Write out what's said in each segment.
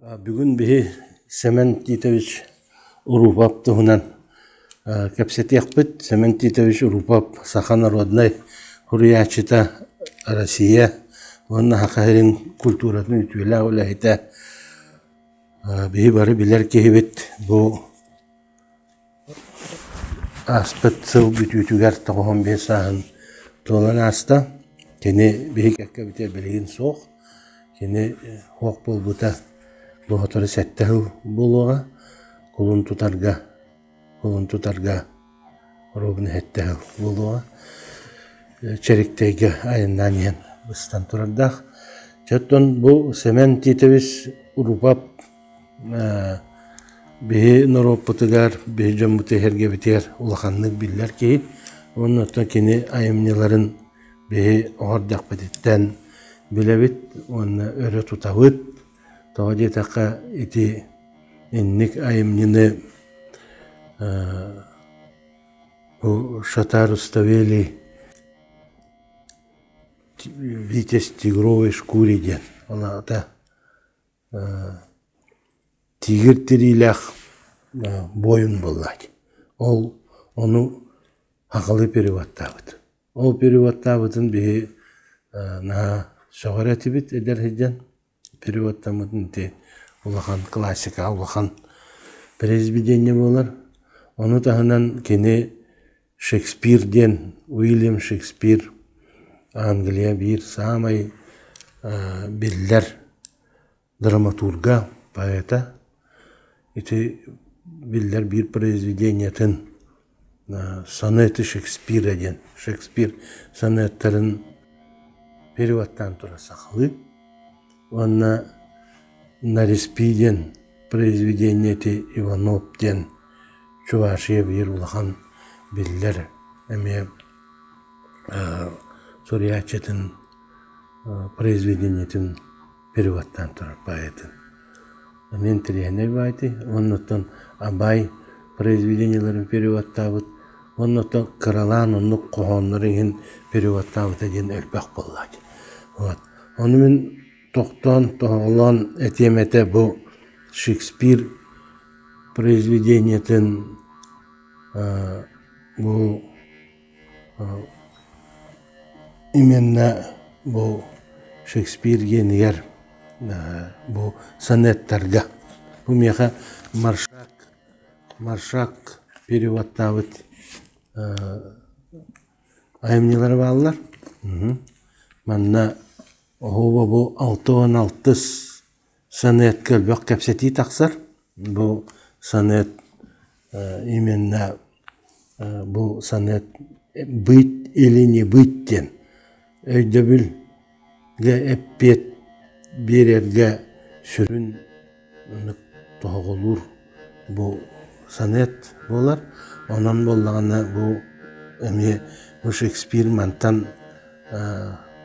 Бүгүн биһи Сэмэн Титович Урупов туһунан кэпсэтиэхпит. Сэмэн Титович Урупов саха народнай суруйааччыта, Россия уонна Саха сирин культуратын үтүөлээх үлэһитэ. Биһи бары билэр киһибит бу Ааспыт сыл бүтүүтүгэр 95 сааһын туолан ааста. Кини биһиги кэккэбитигэр билигин суох. Кини суох буолбута бу сотору сэттэ сыл буолуоҕа. Кулун тутарга, кулун тутарга оруобуна сэттэ сыл буолуоҕа. Чэриктэйгэ айаннаан иһэн быстан турардаах. Дьэ оттон бу Сэмэн Титович Урупап Биһи норуоппутугар, биһи дьоммутугар-сэргэбитигэр улаханнык биллэр киһи. Уонна оттон кини айымньыларын биһи оҕо эрдэхпититтэн билэбит уонна өрө тутабыт. Тоҕо диэтэххэ, ити инник айымньыны бу Шатар Руставели Витязь в тигровой шкуре диэн ол аата Тигр тириилээх буойун буоллааччы. Ол ону сахалыы переводтаабыт. Ол переводтаабытын биһи наһаа сөҕөр этибит эдэр сылдьан. Переводтаммытын ити улахан классика, улахан произведение буолар. Ону таһынан кини Шекспир диэн Уильям Шекспир Англия биир саамай биллэр драматурга, поэта. Ити биллэр биир произведениетын «Сонеты Шекспира» диэн Шекспир сонеттарын переводтаан турар сахалыы. Уонна «Нареспи» диэн произведение ити Иванов диэн Чувашия биир улахан биллэр эмиэ суруйааччытын произведениетын переводтаан турар поэтын. Эмиэ интэриэһинэй баайты. Уонна оттон Абай произведениеларын переводтаабыт. Уонна оттон кыралаан оннук хоһооннору иһин переводтаабыта диэн элбэх буоллааччы. Вот. Ону мин тохтоон, тоһоҕолоон этиэм этэ бу Шекспир произведениетын бу именно бу Шекспир гиэнигэр бу сонеттарга бу миэхэ Маршак Маршак переводтаабыт айымньылара бааллар. Манна оһуоба бу 66 сонетка элбэх кэпсэтии тахсар. Бу сонет именно бу сонет быть или не быть диэн өйдөбүлгэ эппиэт биэрэргэ сүрүн тоһоҕолуур бу сонет буолар. Онон буоллаҕына бу эмиэ бу Шекспир мантан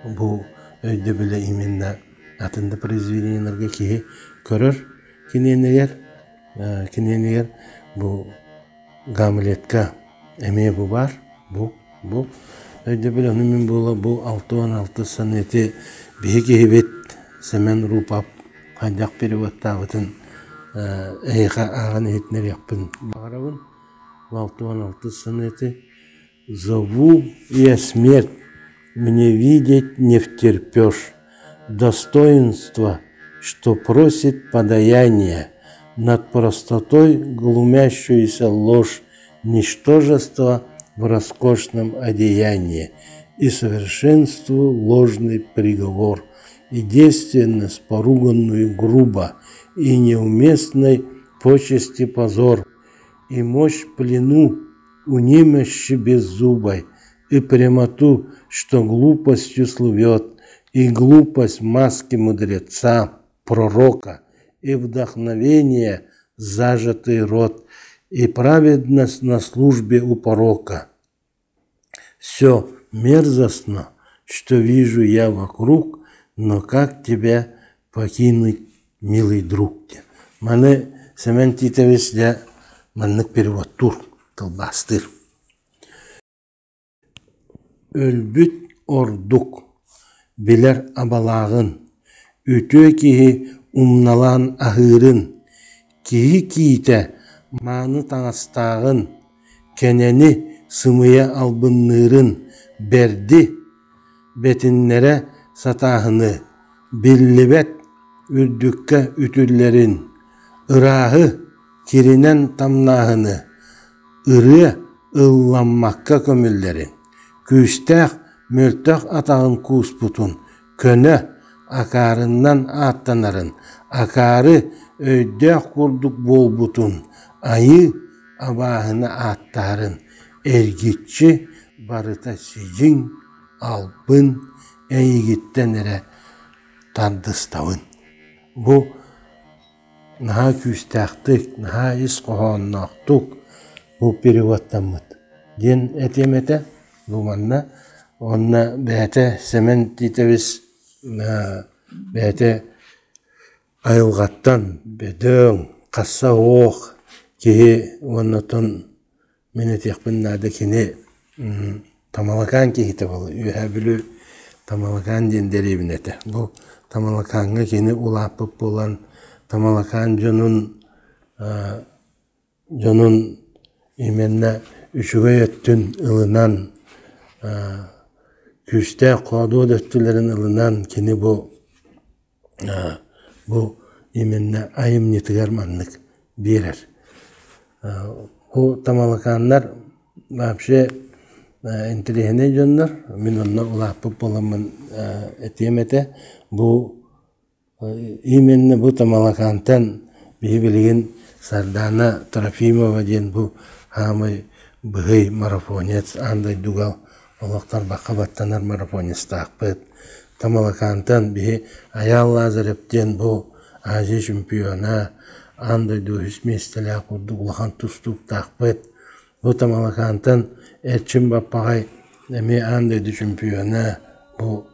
бу өйдөбүлэ именно атын да произведениеларга киһи көрөр киниэнигэр киниэнигэр бу Гамлетка эмиэ бу баар бу бу өйдөбүл ону мин буола бу 66 сонеты биһи киһибит Сэмэн Рупап хайдах переводтаабытын эһиэхэ ааҕан иһитинэриэхпин баҕарабын. 66 сонеты Зову я смерть, мне видеть невтерпеж, Достоинство, что просит подаяние, Над простотой глумящуюся ложь, Ничтожество в роскошном одеянии И совершенству ложный приговор, И девственность, поруганную грубо, И неуместной почести позор, И мощь плену у немощи беззубой, И прямоту, что глупостью слывет, И глупость маски мудреца, пророка, И вдохновение зажатый рот, И праведность на службе у порока. Все мерзостно, что вижу я вокруг, но как тебя покинуть, милый друг? Маны Сэмэн Титович дьэ маннык переводтуур, тылбаастыыр. Өлбүт ордук, билэр абалааҕын, үтүө киһи умналаан аһыырын, киһи киитэ мааны таҥастааҕын, кэнэни сымыйа албынныырын, бэрди бэтиннэрэ сатааһыны, биллибэт үрдүккэ үтүллэрин, ырааһы киринэн тамнааһыны, ырыа ылламмакка көмүллэрин, күүстээх мөлтөх атаҕын кууспутун көнө акаарыннан ааттанарын, акаары өйдөөх курдук буолбутун, айыы абааһыны ааттаһарын эргиччи барыта сидьиҥ, албын эйигиттэн эрэ тардыстабын. Бу наһаа күүстээхтик, наһаа ис хоһоонноохтук бу переводтаммыт диэн этиэм этэ. Бу манна уонна бэйэтэ Сэмэн Титович бэйэтэ айылҕаттан бөдөҥ, хасса уох киһи уонна оттон мин этиэхпин наада кини Тамалакаан киһитэ буолар. Үөһээ Бүлүү Тамалакаан диэн дэриэбинэ этэ. Бу Тамалакааҥҥа кини улааппыт буолан Тамалакаан дьонун дьонун именно үчүгэй өттүн ылынан күүстээх хоодуот өттүлэрин ылынан кини бу бу именно айымньытыгар маннык биэрэр. Бу тамалакааннар вообще интэриэһинэй дьоннор мин онно улааппыт буоламмын этиэм этэ бу Именно бу Тамалакаантан биһи билигин Сардаана Трофимова диэн бу хаамай быһый марафонец аан дойдуга олох тарбахха баттанар марафонецтаахпыт. Тамалакаантан биһи Айаал Лазарев диэн бу Азия чемпиона, аан дойду үһүс миэстэлээх курдук улахан тустууктаахпыт. Бу Тамалакаантан Эрчим Баппаҕай эмиэ аан дойду чемпиона, бу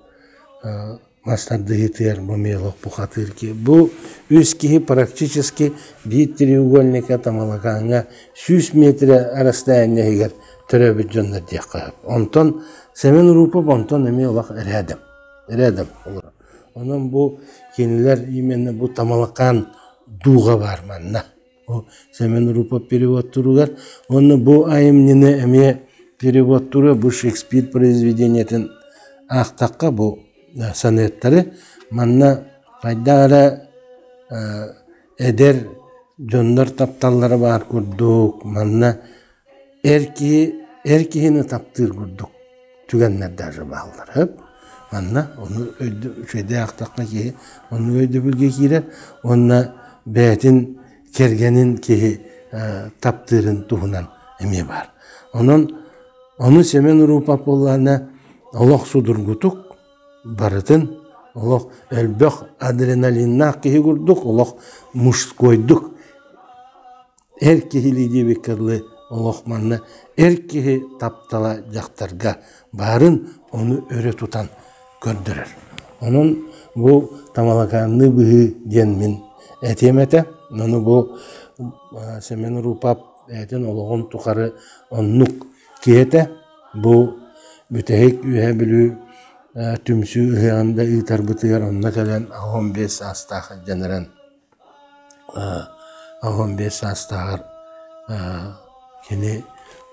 мас тардыһыытыгар бу мелок бухатыыр киһи. Бу үс киһи практически биир треугольника Тамалакааҥҥа 100 метрэ расстояние иһигэр төрөөбүт дьоннор диэххэ сөп. Онтон Сэмэн Урупов онтон эмиэ олох рядом, рядом олорор. Онон бу кинилэр именно бу Тамалакаан дууга баар манна. Бу Сэмэн Урупов переводтуругар уонна бу айымньыны эмиэ переводтуруга бу Шекспир произведениетын аахтахха бу сонеттары манна хайдах эрэ эдэр дьоннор тапталлара баар курдук манна эр киһи эр киһини таптыыр курдук түгэннэр даже бааллар сөп манна ону үчүгэйдик аахтахха киһи оннук өйдөбүлгэ киирэр уонна бэйэтин кэргэнин киһи таптыырын туһунан эмиэ баар онон ону Семен Урупов буоллаҕына олох судургутук барытын олох элбэх адреналиннаах киһи курдук олох мужскойдук эр киһилии диэбиккэ дылы олох манна эр киһи таптала дьахтарга баарын ону өрө тутан көрдөрөр. Онон бу тамалакаанныы быһыы диэн мин этиэм этэ. Ону бу Семен Рупап бэйэтин олоҕун тухары оннук киһи этэ. Бу бүтэһик Үөһээ Бүлүү түмсүү ыһыаҕын да ыытарбытыгар онно кэлэн 85 саастаах дьэнэрэн 85 саастааҕар кини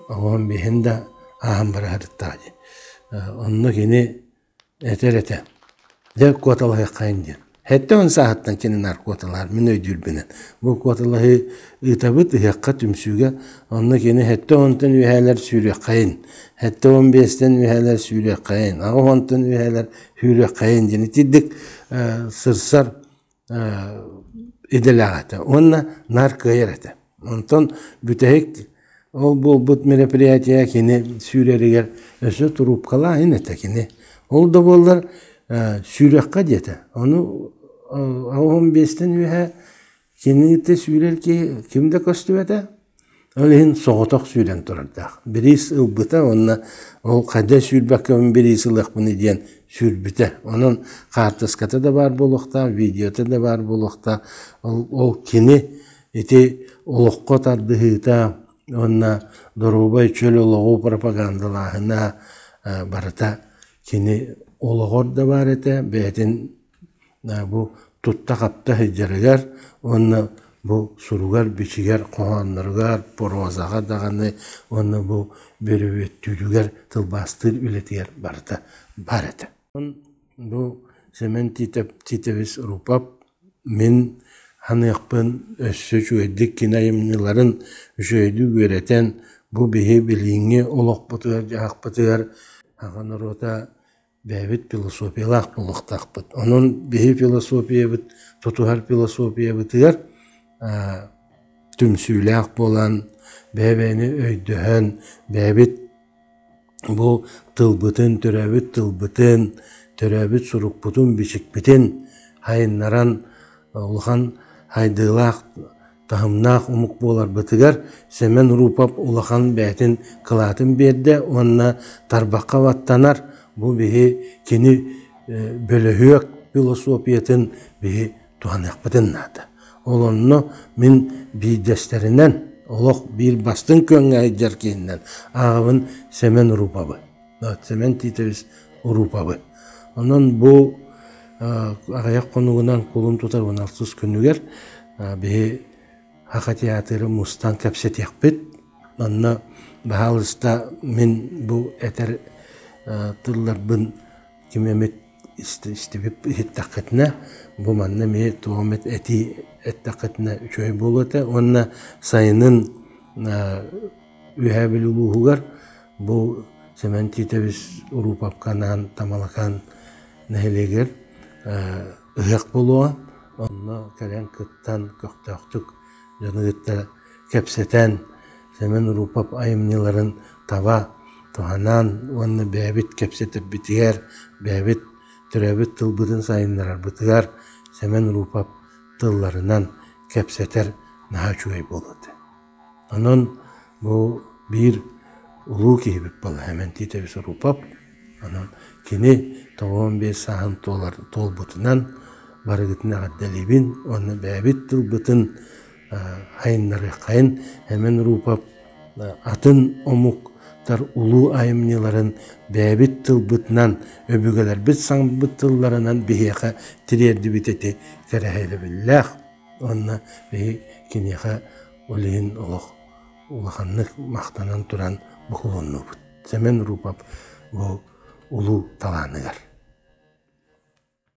85-ин да ааһан бара сырыттаҕа дии. Онно кини этэр этэ: «Дьэ куоталаһыаххайын» диэн. 70 сааһыттан кини наар куоталаһар, мин өйдүүрбүнэн. Бу куоталаһыы ыытабыт ыһыахха, түмсүүгэ. Онно кини 70-тан үөһээлэр сүүрүөххэйин, 75-тэн үөһээлэр сүүрүөххэйин, 80-тан үөһээлэр сүүрүөххэйин диэн итирдик сырсар идэлээх этэ уонна наар кыайар этэ. Онтон бүтэһик ол буолбут мероприятие кини сүүрэригэр өссө туруупкалааһын этэ кини. Ол да буоллар сүүрүөххэ диэтэ. Ону 15-тэн үөһэ кинини сүүрэр киһи ким да көстүбэтэ. Ол иһин соҕотох сүүрэн турардаах. Бириис ылбыта уонна ол хайда сүүрбэккэбин бириис ылыахпыный диэн сүүрбүтэ. Онон хаартыската да баар буолуохтаах, видеота да баар буолуохтаах. Ол, ол кини ити олоххо тардыһыыта уонна доруобай чөл олоҕу пропагандалааһына барыта кини олоҕор да баар этэ, бэйэтин бу тутта-хапта сылдьарыгар уонна бу суругар-бичигэр, хоһоонноругар, прозаҕа даҕаны уонна бу бөрүбүөттүүрүгэр тылбаастыыр үлэтигэр барыта баар этэ. Бу Сэмэн Тиитэп Тиитэбис Рупап мин ханыахпын өссө үчүгэйдик кини айымньыларын үчүгэйдик үөрэтэн бу биһи билиҥҥи олохпутугар-дьаһахпытыгар саха норуота бэйэбит философиялаах буолуохтаахпыт. Онон биһи философиябыт тутуһар философиябытыгар түмсүүлээх буолан, бэйэ-бэйэни өйдөһөн, бэйэбит бу тылбытын, төрөөбүт тылбытын, төрөөбүт сурукпутун-бичикпитин хайыннаран улахан хайдыылаах таһымнаах омук буоларбытыгар Сэмэн Рупов улахан бэйэтин кылаатын биэрдэ уонна тарбахха баттанар бу биһи кини бөлөһүөк философиятын биһи туһаныахпытын наада. Ол онно мин биирдэстэринэн олох биир бастыҥ күөҥҥэ сылдьар киһинэн ааҕабын Сэмэн Уруповы. Сэмэн Титович Уруповы. Онон бу аҕыйах хонугунан кулун тутар 16 күнүгэр биһи Саха театры мустан кэпсэтиэхпит. Онно баһаалыста мин бу этэр тылларбын ким эмит истибит иһиттэххитинэ бу манна эмиэ туох эмит этии эттэххитинэ үчүгэй буолуо этэ уонна сайынын Үөһээ Бүлүү улууһугар бу Сэмэн Тиитэбис Уруупапка анаан Тамалакаан нэһилиэгэр ыһыах буолуоҕа. Онно кэлэн кыттан көхтөөхтүк дьону кытта кэпсэтэн Сэмэн Уруупап айымньыларын таба туһанан уонна бэйэбит кэпсэтэрбитигэр, бэйэбит төрөөбүт тылбытын сайыннарарбытыгар Сэмэн Уруупап тылларынан кэпсэтэр наһаа үчүгэй буолуо этэ. Онон бу биир улуу киһибит буолла Сэмэн Тиитэбис Уруупап. Онон кини 95 сааһын туолар туолбутунан барыгытын эҕэрдэлиибин уонна бэйэбит тылбытын айыннарыаххайын Сэмэн Уруупап атын омуктар улуу айымньыларын бэйэбит тылбытынан өбүгэлэрбит саҥарбыт тылларынан биһиэхэ тириэрдибит ити кэрэһэлэбиллээх уонна биһи киниэхэ ол иһин олох улаханнык махтанан туран букулуннубут. Сэмэн Уруупап бу улуу талааныгар.